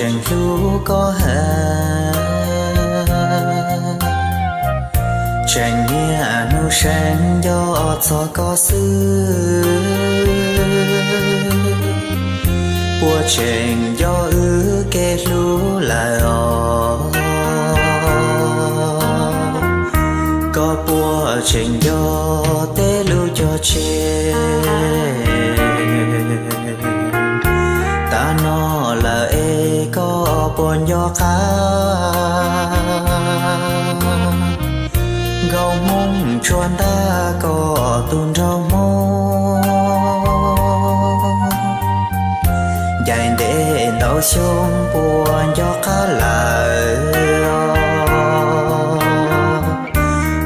tseem hlub koj heev, tseem niaj hnub seev nco txog koj xwb. Puas tseem nco wb kev hlub lawm os? Koj puas tseem nco tej lub cog tseg? Tag no lawm es koj puas nco qab? Nkauj Hmoob tsuas ntab koj tus nraug Hmoob, ncaim ntev ntau xyoo puas nco qab lawm?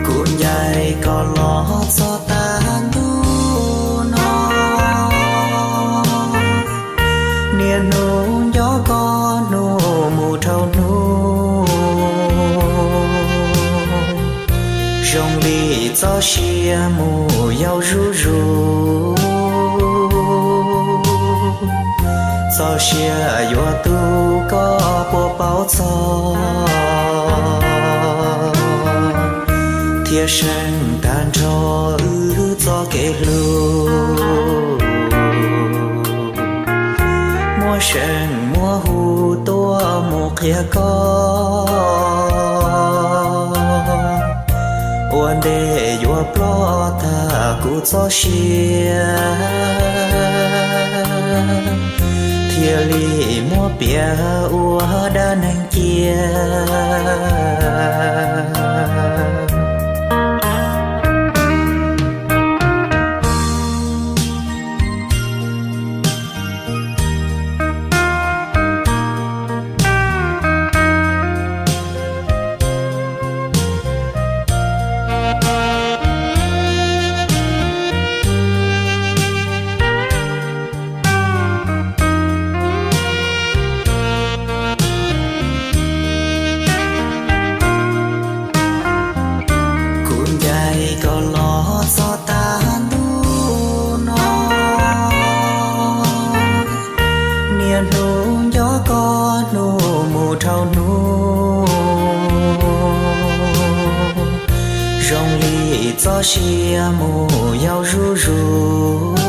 Kuv ncaim koj los txog tag ntuj no, niaj hnub nco koj hnub mus dhau hnub, zoo li txoj sia mus yau zuj zus. Txoj sia yuav tu koj puas paub txog, thiaj seev tag nrho wb txoj kev hlub. Muaj seev muaj hu tuaj mus qhia koj, ua ntej yuav ploj tag kuv txoj sia, thiaj li muab piav ua dab neeg cia. Kuv ncaim koj los txog tag ntuj no, niaj hnub nco koj hnub mus dhau hnub, zoo li txoj sia mus yau zuj zus.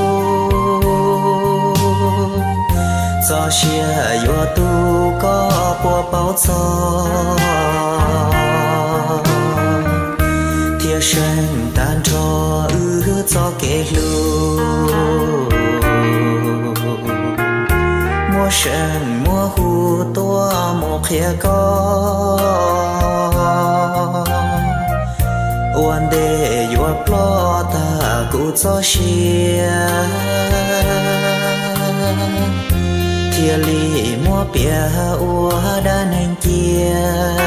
Txoj sia yuav tu koj puas paub txog, thiaj seev tag nrho wb txoj kev hlub. Muaj seev muaj hu tuaj mus qhia koj, ua ntej yuav ploj tag kuv txoj sia, thiaj li muab piav ua dab neeg cia.